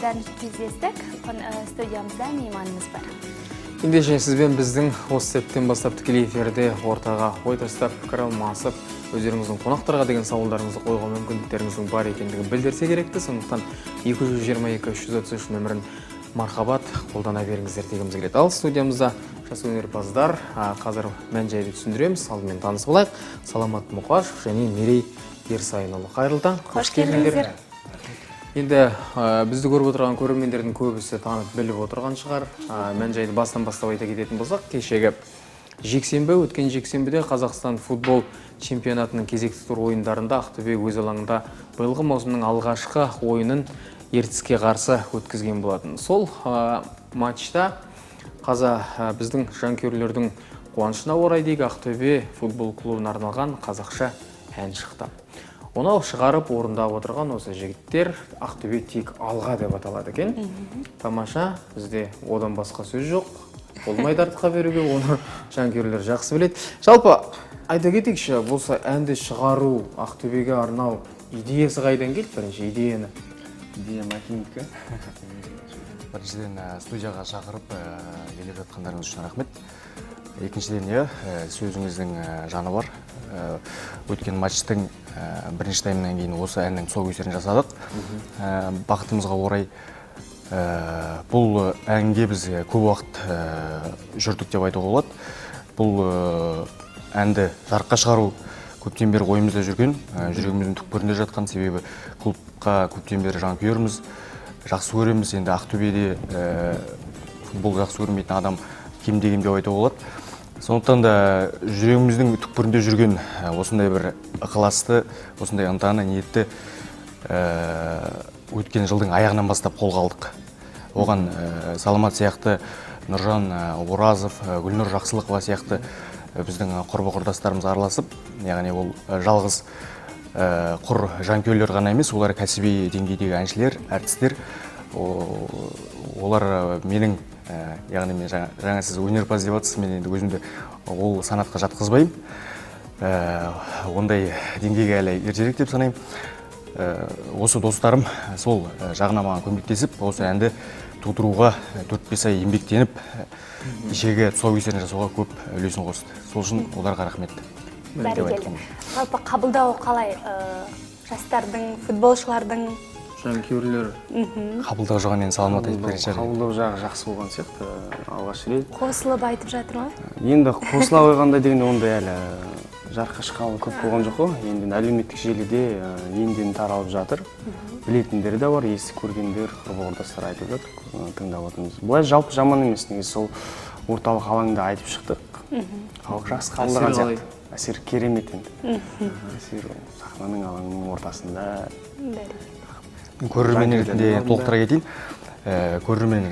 Қайтадан кездестік. Студиямызда мейманымыз бар. Ендеше, сізбен біздің осы сәттен бастап тікелей эфирде ортаға ой тастап, пікір алмасып, өздеріңіздің қонақтарға деген сауалдарыңызды қоюға мүмкіндіктеріңіздің бар екендігін білдірсе керекті. Сондықтан 222 333 нөмірін мархабат қолдана беріңіздер дегіміз келеді. Ал студиямызда жас өнерпаздар, қазір мән жайды түсіндіреміз. Алдымен танысып алайық. Саламат Мұқашев және Мерей Ерсайынұлы. Қайырлы таң. Қош келдіңіздер. Енді бізді көріп отырған көрермендердің көбісі танып біліп отырған шығар. Мән жайды бастан бастап айта кететін болсақ, кешегі жексенбі, өткен жексенбіде Қазақстан футбол чемпионатының кезекті тур ойындарында Ақтөбе өз алаңында биылғы маусымның алғашқы ойынын Ертіске қарсы өткізген болатын. Сол матчта қаза біздің жанкүйерлердің қуанышына орай дейік, Ақтөбе футбол клубына арналған қазақша ән шықты. Оны шығарып орындап отырған осы жігіттер, «Ақтөбе тек алға» деп аталады екен. Тамаша, бізде одан басқа сөз жоқ. Болмайды артқа беруге, оны жанкүйерлер жақсы біледі. Жалпы айта кетейікші, осы әнді шығару, Ақтөбеге арнау идеясы қайдан келді, бірінші идеяны? Идея Мәкеңдікі. Біріншіден, студияға шақырып, келіп жатқандарыңыз үшін рахмет. Екіншіден, иә, сөзіңіздің жаны бар. Өткен матчтың бірінші таймынан кейін осы әннің тұсаукесерін жасадық. Бақытымызға орай, бұл әнге біз көп уақыт жүрдік деп айтуға болады. Бұл әнді жарыққа шығару көптен бері ойымызда жүрген, жүрегіміздің түкпірінде жатқан, себебі клубқа көптен бері жанкүйерміз, жақсы көреміз. Енді Ақтөбеде футбол жақсы көрмейтін адам кемде кем деп айтуға болады. Сондықтан да жүрегіміздің түкпірінде жүрген осындай бір ықыласты, осындай ынтаны, ниетті өткен жылдың аяғынан бастап қолға алдық. Оған Саламат сияқты, Нұржан Оразов, Гүлнұр Жақсылықова сияқты біздің құрбы құрдастарымыз араласып, яғни ол жалғыз құр жанкүйерлер ғана емес, олар кәсіби деңгейдегі әншілер, әртістер. Олар менің, яғни мен жаңа сіз өнерпаз деп жатсыз, мен енді өзімді ол санатқа жатқызбаймын. Ондай деңгейге әлі ертерек деп санаймын. Осы достарым сол жағына маған көмектесіп, осы әнді тудыруға 4-5 ай еңбектеніп, кешегі тұсаукесерін жасауға көп үлесін қосты. Сол үшін оларға рахмет. Деп Бәрекелді. айтқым. Жалпы қабылдау қалай, жастардың, футболшылардың? Жанкүйерлер. Қабылдау жағын енді Саламат айтып беретін шығар. Қабылдау жағы жақсы болған сияқты, алғаш рет. Қосылып айтып жатыр ма? Енді қосыла қойғанда дегенде, ондай әлі жарыққа шыққалы көп болған жоқ қой. Енді әлеуметтік желіде енді енді таралып жатыр. Білетіндер де бар, естіп көргендер, құрбы құрдастар айтып жатыр, тыңдап отырмыз. Былай жалпы жаман емес негізі, сол орталық алаңда айтып шықтық. Халық жақсы қабылдаған Әсері қалай? сияқты. Әсер керемет енді. Әсер сахнаның, алаңның ортасында. Көрермен Жанкүйерлердің ретінде алдында. толықтыра кетейін. Көрермен,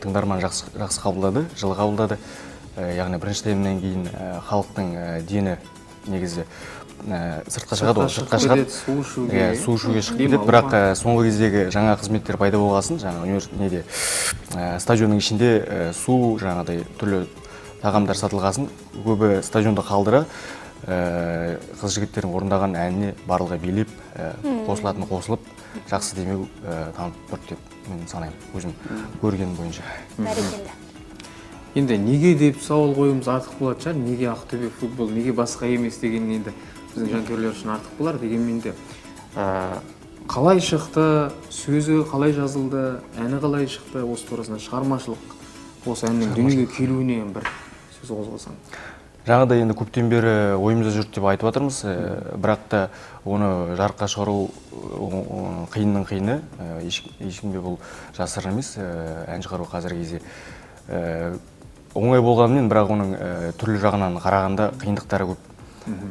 тыңдарман жақсы, жақсы қабылдады, жылы қабылдады. Яғни бірінші таймнан кейін халықтың дені негізі сыртқа шығады ғой, Сыртқа сыртқа шығып шығады. кетеді, су ішуге. Иә, су ішуге шығып кетеді. Демалуға. Бірақ соңғы кездегі жаңа қызметтер пайда болғасын, жаңа неде, стадионның ішінде су, жаңағыдай түрлі тағамдар сатылғасын, көбі стадионда қалдыра, қыз жігіттердің орындаған әніне барлығы билеп, қосылатын қосылып, жақсы демеу танытып тұр деп мен санаймын, өзім көргенім бойынша. Бәрекелді. Енді неге деп сауал қоюымыз артық болатын шығар. Неге Ақтөбе футбол, неге басқа емес деген енді біздің жанкүйерлер үшін артық болар. Дегенмен де қалай шықты, сөзі қалай жазылды, әні қалай шықты, осы турасында, шығармашылық, осы әннің дүниеге келуіне бір сөз қозғасаң. Жаңағыдай енді көптен бері ойымызда жүрді деп айтып жатырмыз, бірақ та оны жарыққа шығару қиынның қиыны, ешкімге бұл жасырын емес, ән шығару қазіргі кезде оңай болғанымен, бірақ оның түрлі жағынан қарағанда қиындықтары көп.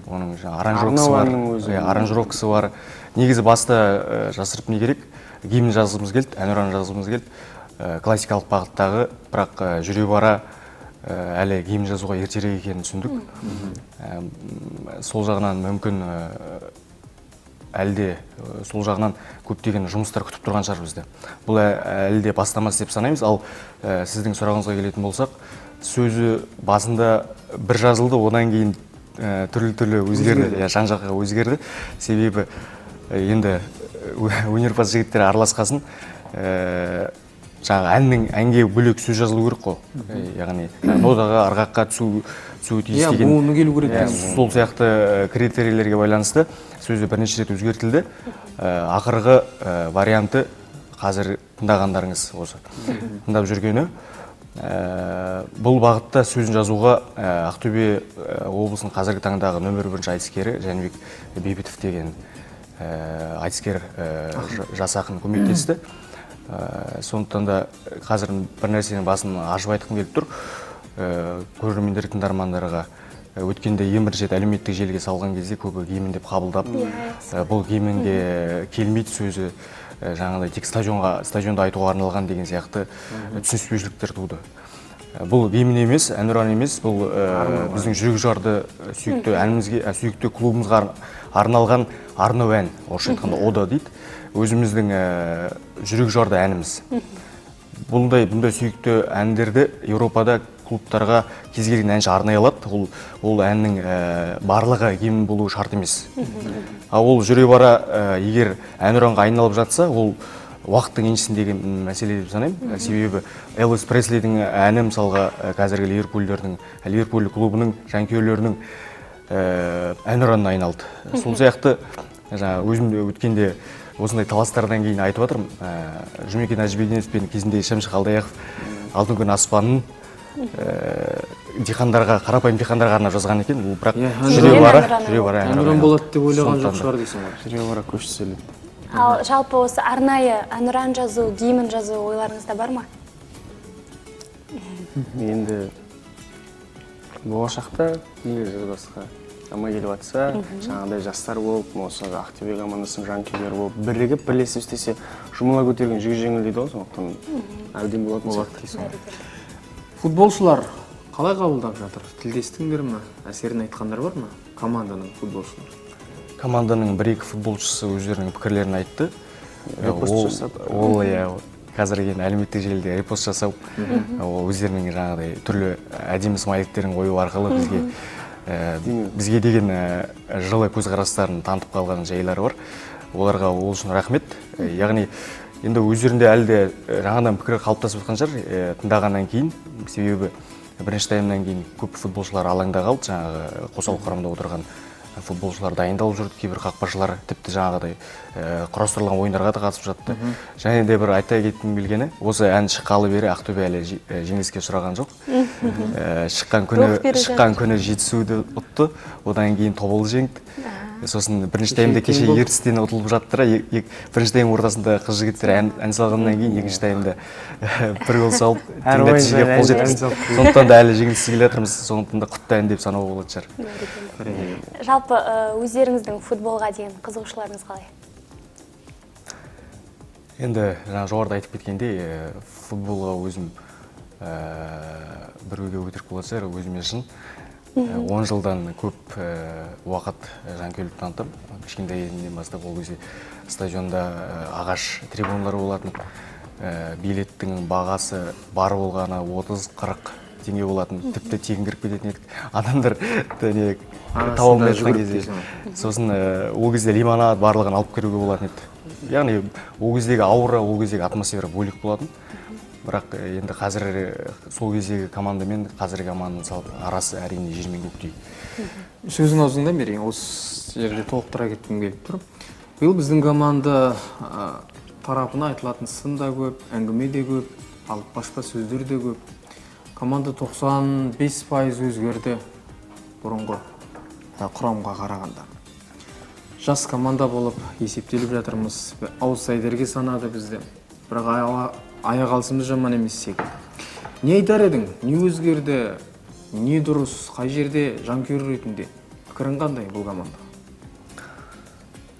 Оның жаңа аранжировкасы Арнау бар, әннің өзі. Иә, аранжировкасы бар. Негізі баста, жасырып не керек, гимн жазғымыз келді, әнұран жазғымыз келді, классикалық бағыттағы, бірақ жүре бара әлі гимн жазуға ертерек екенін түсіндік. Сол жағынан мүмкін әлі де сол жағынан көптеген жұмыстар күтіп тұрған шығар бізді. Бұл әлі де бастамасы деп санаймыз. Ал сіздің сұрағыңызға келетін болсақ, сөзі басында бір жазылды, одан кейін түрлі-түрлі өзгерді, Өзгерді. иә, жан жаққа өзгерді. Себебі енді өнерпаз жігіттер араласқасын, Жаңағы әннің, әнге бөлек сөз жазылу керек қой. Яғни нотаға, ырғаққа түсуі тиіс Иә, деген. Буыны келу керек Иә, деген. Сол сияқты критерийлерге байланысты сөзі бірнеше рет өзгертілді. Ақырғы варианты қазір тыңдағандарыңыз осы тыңдап жүргені. Бұл бағытта сөзін жазуға Ақтөбе облысының қазіргі таңдағы нөмір бірінші айтыскері Жәнібек Бейбітов деген айтыскер, жас ақын көмектесті. Сондықтан да қазір бір нәрсенің басын ашып айтқым келіп тұр көрермендер, тыңдармандарға. Өткенде ең бірінші рет әлеуметтік желіге салған кезде көбі гимн деп қабылдап, бұл гимнге келмейді сөзі, жаңағыдай тек стадионға, стадионда айтуға арналған деген сияқты түсініспеушіліктер туды. Бұл гимн емес, әнұран емес, бұл біздің жүрек жарды сүйікті әнімізге, сүйікті клубымызға арналған арнау ән, орысша айтқанда ода дейді, өзіміздің жүрек жарды әніміз. Бұндай сүйікті әндерді Еуропада клубтарға кез келген әнші арнай алады. Ол әннің барлығы гимн болуы шарт емес. Ал ол жүре бара егер әнұранға айналып жатса, ол уақыттың еншісіндегі мәселе деп санаймын. Себебі Элвис Преслидің әні, мысалға, қазіргі Ливерпульдердің, Ливерпуль клубының жанкүйерлерінің әнұранына айналды. Сол сияқты жаңа өзім де өткенде осындай таластардан кейін айтып жатырмын, Жұмекен Әжібеденов пен кезінде Шәмші Қалдаяқов «Алтын күн аспанын» диқандарға, қарапайым диқандарға арнап жазған екен ол, бірақ Иә, жүре әнұран. бара Әнұран. жүре бара Әнұран болады деп ойлаған жоқ Сондықтан да. шығар дейсің ғой. Жүре бара көш түзеледі. Ал жалпы осы арнайы әнұран жазу, гимн жазу ойларыңызда бар ма? Енді болашақта неге жазбасқа? Ама келіп жатса, жаңағыдай жастар болып, осы Ақтөбе командасының жанкүйерлері болып, бірігіп, бірлесіп істесе, жұмыла көтерген жүк жеңіл дейді ғой, сондықтан әбден болатын сияқты. Футболшылар қалай қабылдап жатыр? Тілдестіңдер ме? Әсерін айтқандар бар ма, команданың футболшылары? Команданың бір екі футболшысы өздерінің пікірлерін айтты. Репост жасады. Ол, иә, қазір енді әлеуметтік желіде репост жасау, ол өздерінің жаңағыдай түрлі әдемі смайликтерін қою арқылы бізге деген жылы көзқарастарын танытып қалған жайлары бар. Оларға ол үшін рахмет. Яғни енді өздерінде әлі де жаңадан пікір қалыптасып жатқан шығар тыңдағаннан кейін. Себебі бірінші таймнан кейін көп футболшылар алаңда қалды, жаңағы қосалқы құрамда отырған футболшылар дайындалып жүрді, кейбір қақпашылар тіпті жаңағыдай құрастырылған ойындарға да қатысып жатты. Және де бір айта кеткім келгені, осы ән шыққалы бері Ақтөбе әлі жеңіліске ұшыраған жоқ. Шыққан күні, Рух беріп шыққан күні Жетісуды ұтты, одан кейін Тоболды жеңді. Сосын бірінші таймда тең кеше болды. Ертістен ұтылып жатты да, бірінші тайм ортасында қыз жігіттер ән салғаннан кейін екінші таймда бір гол салып, Әр тең ойын нәтижеге сайын қол ән жеткізді. салып. Сондықтан да әлі жеңіліссіз келе жатырмыз, сондықтан да құтты ән деп санауға болатын шығар. Жалпы өздеріңіздің футболға деген қызығушыларыңыз қалай? Енді жаңа жоғарыда айтып кеткендей, футболға өзім, біреуге өтірік болатын шығар, өзіме шын. 10 жылдан көп уақыт жанкүйерлік таныттым. Кішкентай кезімнен бастап. Ол кезде стадионда ағаш трибуналар болатын. Билеттің бағасы бар болғаны 30-40 теңге болатын, тіпті тегін кіріп кететін едік адамдар не Арасында таба алмай жатқан жүгіріп кезде. дейсің ғой. Сосын ол кезде лимонад барлығын алып кіруге болатын еді. Яғни ол кездегі аура, ол кездегі атмосфера бөлек болатын. Бірақ енді қазір сол кездегі команда мен қазіргі команданың арасы, әрине, жер мен көктей. Сөзің аузыңда, Мерей, осы жерде толықтыра кеткім келіп тұр. Биыл біздің команда тарапына айтылатын сын да көп, әңгіме де көп, алып қашпа сөздер де көп. Команда 95% өзгерді бұрынғы құрамға қарағанда. Жас команда болып есептеліп жатырмыз, аутсайдерге санады бізді, бірақ аяқ алысымыз жаман емес секілді. Не айтар едің? Не өзгерді, не дұрыс, қай жерде? Жанкүйер ретінде пікірің қандай бұл команда?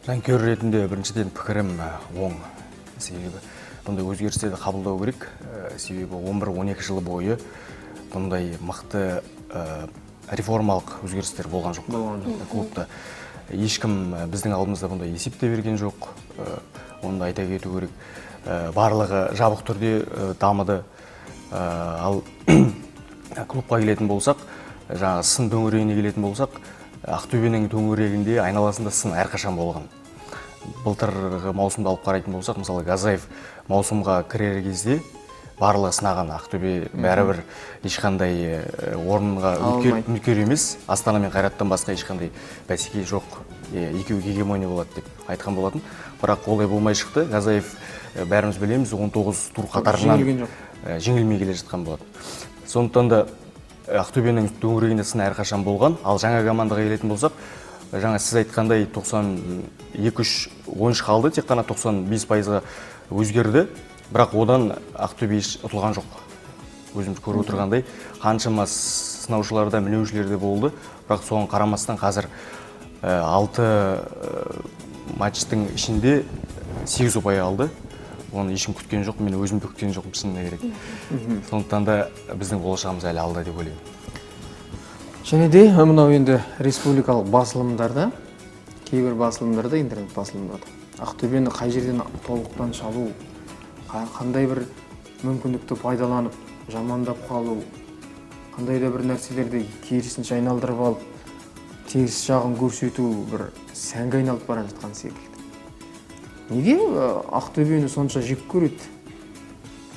Жанкүйер ретінде біріншіден пікірім оң, себебі бұндай өзгерістерді қабылдау керек. Себебі 11-12 жыл бойы бұндай мықты реформалық өзгерістер болған жоқ. Болған жоқ. Клубта ешкім біздің алдымызда бұндай есеп те берген жоқ. Оны да айта кету керек. Барлығы жабық түрде дамыды. Ал клубқа келетін болсақ, жаңағы сын төңірегіне келетін болсақ, Ақтөбенің төңірегінде, айналасында сын әрқашан болған. Былтырғы маусымды алып қарайтын болсақ, мысалы, Газаев маусымға кірер кезде барлығы сынаған Ақтөбе бәрібір ешқандай орынға үміткер емес, Астана мен Қайраттан басқа ешқандай бәсеке жоқ, екеуі гегемония болады деп айтқан болатын. Бірақ олай болмай шықты. Газаев, бәріміз білеміз, 19 тур қатарынан жеңілмей келе жатқан болатын. Сондықтан да Ақтөбенің төңірегінде сын әрқашан болған. Ал жаңа командаға келетін болсақ, жаңа сіз айтқандай 92-3 ойыншы қалды, тек қана 95%-ға өзгерді. Бірақ одан Ақтөбе еш ұтылған жоқ. Өзіміз көріп отырғандай, қаншама сынаушылар да, мінеушілер де болды. Бірақ соған қарамастан қазір 6 матчтың ішінде 8 ұпай алды. Оны ешкім күткен жоқ, мен өзім де күткен жоқпын, шынына керек. Сондықтан да біздің болашағымыз әлі алда деп ойлаймын. Және де мынау енді республикалық басылымдарда, кейбір басылымдарда, интернет басылымдарда Ақтөбені қай жерден тобықтан шалу, қандай бір мүмкіндікті пайдаланып жамандап қалу, қандай да бір нәрселерді керісінше айналдырып алып теріс жағын көрсету бір сәнге айналып бара жатқан секілді. Неге Ақтөбені сонша жек көреді?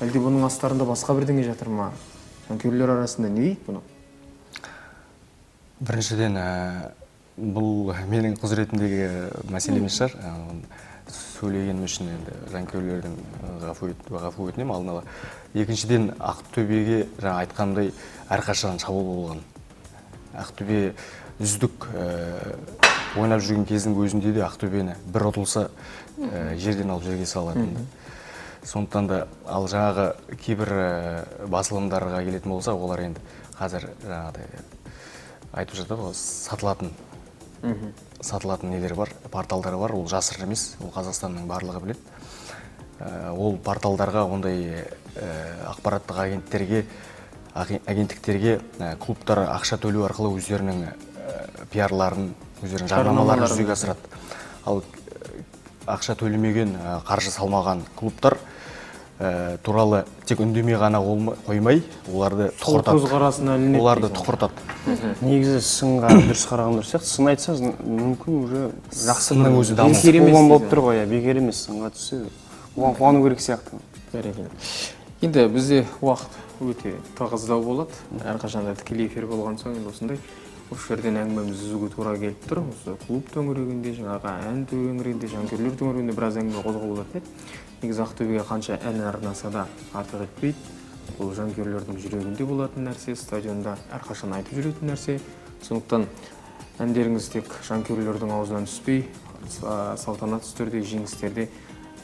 Әлде бұның астарында басқа бірдеңе жатыр ма? Жанкүйерлер арасында не дейді бұны? Біріншіден, бұл менің құзыретімдегі мәселе емес шығар. Сөйлегенім үшін енді жанкүйерлерден ғафу өтінемін алдын ала. Екіншіден, Ақтөбеге жаңа айтқандай әрқашан шабуыл болған. Ақтөбе үздік ойнап жүрген кездің өзінде де Ақтөбені бір ұтылса жерден алып жерге салатын. Сондықтан да, ал жаңағы кейбір басылымдарға келетін болса, олар енді қазір жаңағыдай айтып жатады ғой, сатылатын нелер бар, порталдар бар, ол жасырын емес, ол Қазақстанның барлығы біледі. Ол порталдарға, ондай ақпараттық агенттіктерге клубтар ақша төлеу арқылы өздерінің пиарларын, өздерінің жарнамаларын жүзеге асырады. Ал ақша төлемеген, қаржы салмаған клубтар туралы тек үндемей ғана қоймай, оларды тұқыртады. Оларды тұқыртады. Негізі сынға дұрыс қараған дұрыс сияқты. Сын айтса, мүмкін уже жақсы сынның өзі даму. Бекер болып тұр ғой, бекер емес, сынға түссе, оған қуану керек сияқты. Бәрекелді. Енді бізде уақыт өте тығыздау болады. Әрқашанда тікелей эфир болған соң енді осындай осы жерден әңгімеміз үзуге тура келіп тұр. Осы клуб төңірегінде, жаңағы ән төңірегінде, жанкүйерлер төңірегінде біраз әңгіме қозғауға болатын еді. Негізі Ақтөбеге қанша ән арнаса да артық етпейді. Бұл жанкүйерлердің жүрегінде болатын нәрсе, стадионда әрқашан айтып жүретін нәрсе. Сондықтан әндеріңіз тек жанкүйерлердің аузынан түспей, салтанатты түрде, жеңістерде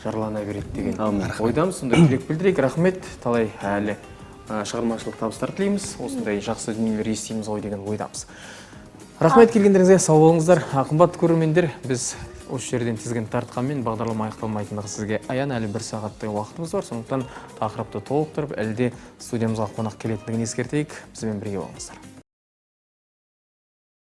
жарлана береді деген ойдамыз. Сондай тілек білдірейік. Рахмет, талай әлі шығармашылық табыстар тілейміз. Осындай жақсы дүниелер естиміз ғой деген ойдамыз. Рахмет келгендеріңізге, сау болыңыздар. Қымбатты көрермендер, біз осы жерден тізгін тартқанмен бағдарлама аяқталмайтындығы сізге аян, әлі бір сағаттай уақытымыз бар. Сондықтан тақырыпты толықтырып, әлі де студиямызға қонақ келетіндігін ескертейік. Бізбен бірге болыңыздар.